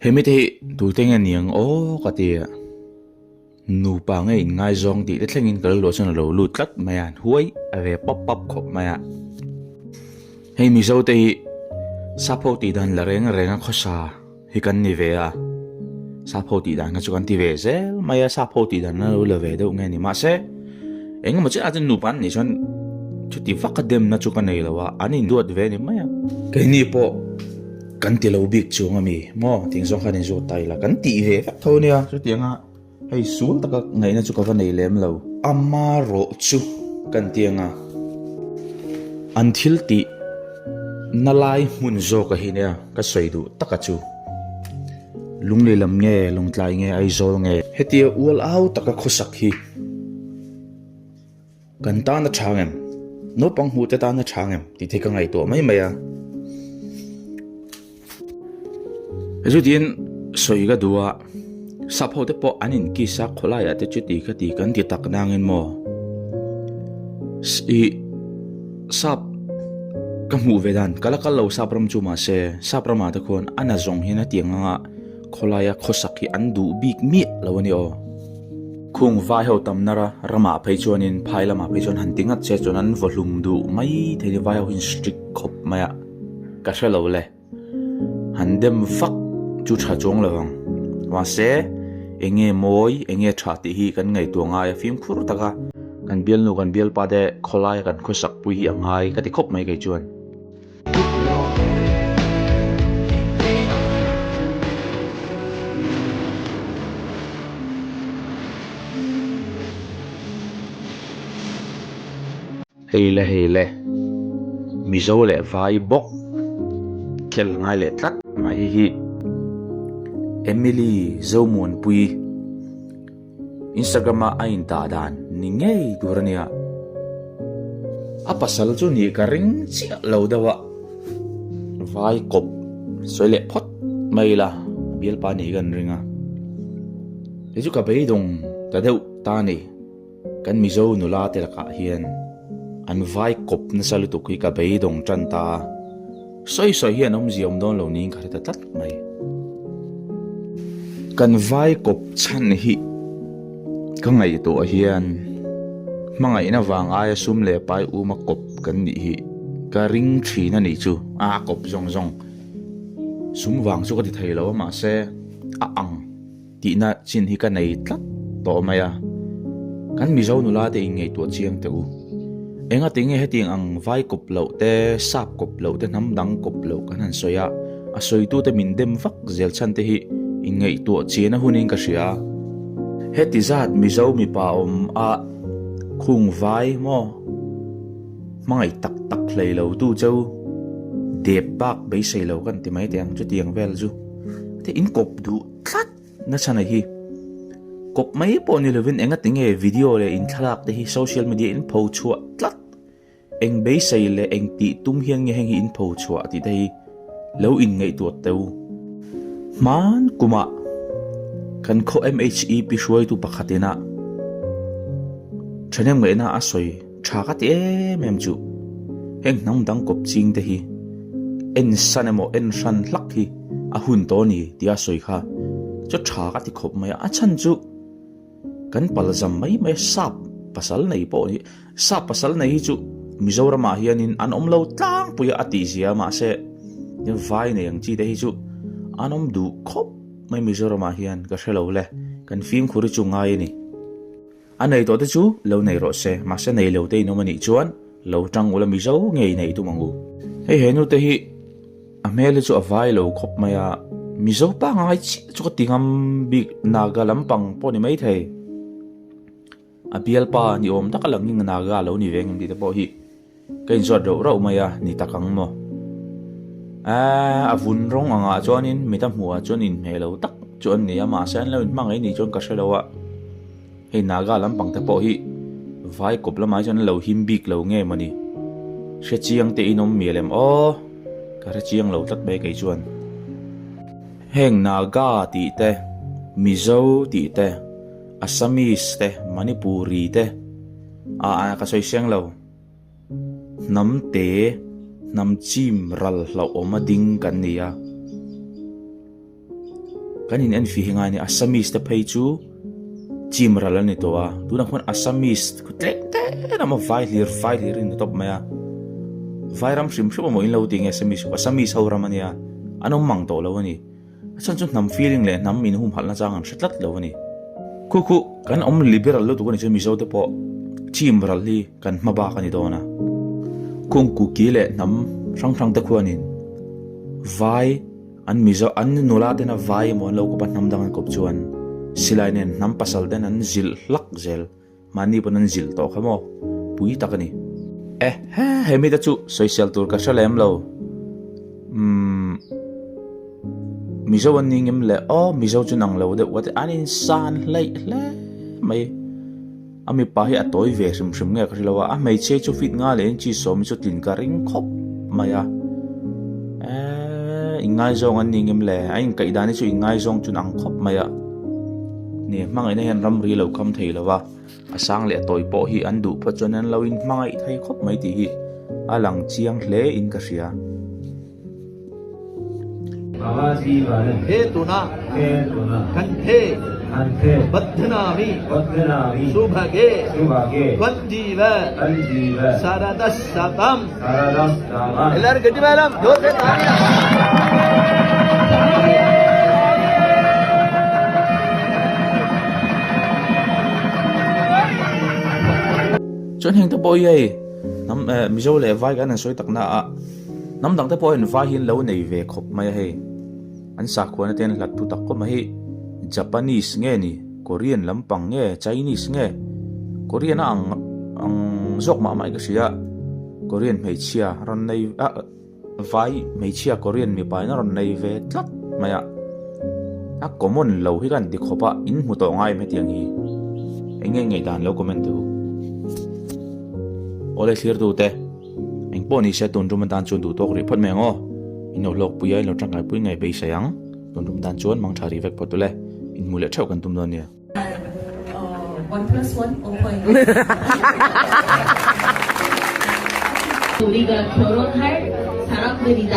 Hemi te hi tute nge ni ang aw ka ti a, nupa nge inngaizawng tih te thlengin ka lo luah chuan a lo lut tlat mai a, an huai a ve pap pap khawp mai a. Hei Mizo te hi sap ho tih dan la reng reng a khawsa hi kan ni ve a, sap ho tih dan kha chu kan ti ve zel mai a, sap ho tih dan a lo la ve deuh nge ni mahse engemaw chiah ah chuan nupa an nih chuan chuti vak a demna chu ka nei lo a, an induat ve a ni mai a. Keini pawh. Kan ti lo bik chuang a mi maw? Tiang zawng khan inzawt ta ila kan tih ve vek tho nia. Chutianga hei sul taka ngaihna chu ka va nei lem lo. Ama rawh chu kan ti anga an thil tih na lai hmun zawk a hi nia ka sawi duh taka chu. Lunglei lam nge Lawngtlai nge Aizawl nge. Hetia ual au taka khawsak hi. Kan tan a tha ngem? Naupang hmuh te tan a tha ngem? Tih te ka ngaihtuah mai mai a. Chutiin sawi ka duh a, sap ho te pawh an in kiss a, khawlai ah te chuti kha ti kan ti tak nangin maw? Ih sap ka hmuh ve dan, ka la kal lo sap ram chu mahse sap ramah te khuan a na zawng hian a tiang anga Khawlaia khawsak hi an duh bik miah lo a ni aw. Khung vai ho tam nara ramah phei chuanin phai lamah phei chuan han ti ngat che chuan an vaw hlum duh mai thei ni vai ho hian strict khawp mai a, ka hre lo le. Han dem vak chu tha chuang lo ang. Mahse enge mawi enge tha tih hi kan ngaihtuah ngai a fimkhur tak a. Kan bialnu kan bialpa te khawlaia kan khawsak pui hi a ngai ka ti khawp mai kei chuan. Hei le hei le, Mizo leh Vai bawk khel ngai leh tlat mai hei hi Emily Zomuanpui. Instagram a a intah dan ni ngei tur a nia. A pasal chu nih ka ring chiah lo deuh a, vai kawp sawi leh phawt mai ila bialpa nih kan ring a. Kei chu ka beidawng ta deuh ta a ni, kan Mizo nula te lakah hian an vai kawp nasa lutuk hi ka beidawng tan ta a. Sawi sawi hian awmzia awm dawn lo niin ka hre ta tlat mai. Kan vai kawp chhan hi ka ngaihtuah hian hmangaihna vang aia sum leh pai uma kawp kan nih hi ka ring thin a nih chu. A kawp zawng zawng sum vang chu ka ti thei lo a mahse a ang. Tihna chin hi ka nei tlat tawh mai a, kan Mizo nula te inngaihtuah chiang teh u. Enga tinge hetiang ang vai kawp loh te, sap kawp loh te, hnam dang kawp loh kan han sawi a, a sawitute min dem vak zel chhan te hi inngaihtuah chian a hunin ka hria. Heti zat Mizo mipa awm a khung vai maw? Hmangaih tak tak hlei lo tu cheu dep bak beisei lo kan ti mai teh ang chutiang vel chu te in kawp duh tlat nasa na hi. Kawp mai pawh ni lovin enga tinge video leh in thlalak te hi social media in pho chhuah tlat eng beisei leh eng tih tum hian nge heng hi in pho chhuah tih te hi lo in ngaihtuah teu. Hman kumah kan khaw MHEP hruaitu pakhatin a thahnem ngaihna a sawi tha ka ti em em chu heng hnam dang kawp ching te hi en san emaw en hran hlak hi a hun tawh a ni tih a sawi kha chu tha ka ti khawp mai a, a chhan chu kan palzam mai mai a sap pasal nei pawh hi sap pasal nei hi chu Mizoramah hianin an awm lo tlangpui a a tih zia mahse vai nei ang chi te hi chu an awm duh khawp mai Mizoramah hian ka hre lo le kan fimkhur hi chu ngai a ni. A nei tawh te chu lo nei rawh se, mahse nei lo te in awm a nih chuan lo tang ula Mizo ngei nei tum ang u. Hei he nu te hi a hmel hi chu a vai lo khawp mai a, Mizo pangngai chiah chu ka ti ngam bik Naga lampang pawh ni mai thei. A bialpa ni awm tak a lang in Naga lo ni ve ngem tih te pawh hi Ka inzawt rauh rauh mai a, ni tak ang maw? Aaa, a vun rawng angah chuanin mit a hmuhah chuan inhmeh lo tak chu an ni a, mahse an lo inhmangaih nih chuan ka hre lo a. Hei Naga lampang te pawh hi vai kawp lamah hi chuan an lo him bik lo nge mawni? Hre chiang te in awm mial em aw? Ka hre chiang lo tlat mai kei chuan. Heng Naga tih te, Mizo tih te, Assamese te, Manipuri te, aa ka sawi seng lo. Hnam te, hnam chim ral hlauhawm a ding kan ni a. Kan in en fih hi ngai a ni. Assamese te phei chu chim ral a ni tawh a, tunah khuan Assamese khu tlem te lam a vai hlir vai hlir in ni tawp mai a. Vai ram hrim hrim emaw in lo ti nge Assamese Assamese ho ram a nia, an awm mang tawh lo a ni. A chhan chu hnam feeling leh hnam in humhalh na chang an hre tlat lo a ni. Khu khu kan awm liberal lutuk a ni chuan Mizo te pawh chim ral hi kan hma bak a ni dawn a. Khung kuki leh hnam hrang hrang te khuanin vai An Mizo, an nula tena vai emaw an lo kawp a, hnam dang an kawp chuan silai nen hnam pasal ten an zilh hlak zel, mahni pawn an zilh tawh kha maw? Pui tak a ni. Eh he, he mite chu sawisel tur ka hre lem lo. Umm, Mizo an ni ngem le aw, Mizo chu nang lo deuh ka ti, an insan hleih hle mai. A mipa hi a tawi ve hrim hrim nge ka hre lo a, a hmeichhia chu fit nga leh inchi sawm hi chu tlin ka ring khawp mai a. Eee inngaizawng an ni ngem le, a inkaih dan hi chu inngaizawng chu ang khawp mai a. Ni, hmangaihna hian ramri lo kham thei lo va, a sang leh a tawi pawh hi an duh phawt chuan an lo inhmangaih thei khawp mai tih hi a lang chiang hle in ka hria. He tuna kanthe Badhnami Subhage Tvanjiva Saradasatam Ellarum ketti melam jor se taaliya. Chuan heng te pawh hi hei hnam Mizo leh Vai kan han sawi tak na a. Hnam dang te pawh hian vai hi an lo nei ve khawp mai a hei. An sakhuana te an hlat thu tak khawp mai hi Japanese nge ni, Korean lampang nge, Chinese nge, Korean a ang ang zawk mah mah in ka hria a, Korean hmeichhia rawn nei a vai hmeichhia Korean mipa in a rawn nei ve tlat mai a, a common lo hi ka han ti khawp a, in hmu tawh ngai em hetiang hi? Eng nge ngaihdan lo comment teh u. Awle thlirtute. Eng pawh ni se tun tum atan chuan duh tawk rih phawt mai ang aw. In lo hlawk pui a, in lo tangkai pui ngei beisei ang. Tun tum atan chuan mang tha rih vek phawt ule. Inhmuh leh theuh kan tum dawn nia. 우리가 결혼할 사람들이다.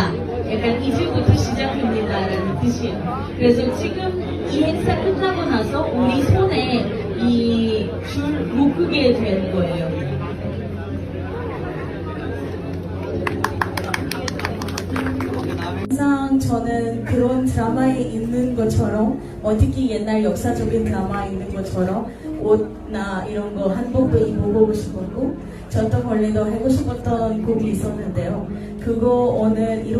약간 이제부터 시작합니다라는 뜻이에요. 그래서 지금 이 행사 끝나고 나서 우리 손에 이 줄 묶게 되는 거예요. 항상 저는 그런 드라마에 있는 것처럼 어, 특히 옛날 역사적인 드라마에 있는 것처럼 옷나 이런 거 한복도 입어보고 싶었고 전통 원리도 하고 싶었던 곡이 있었는데요. 그거 오늘 이루.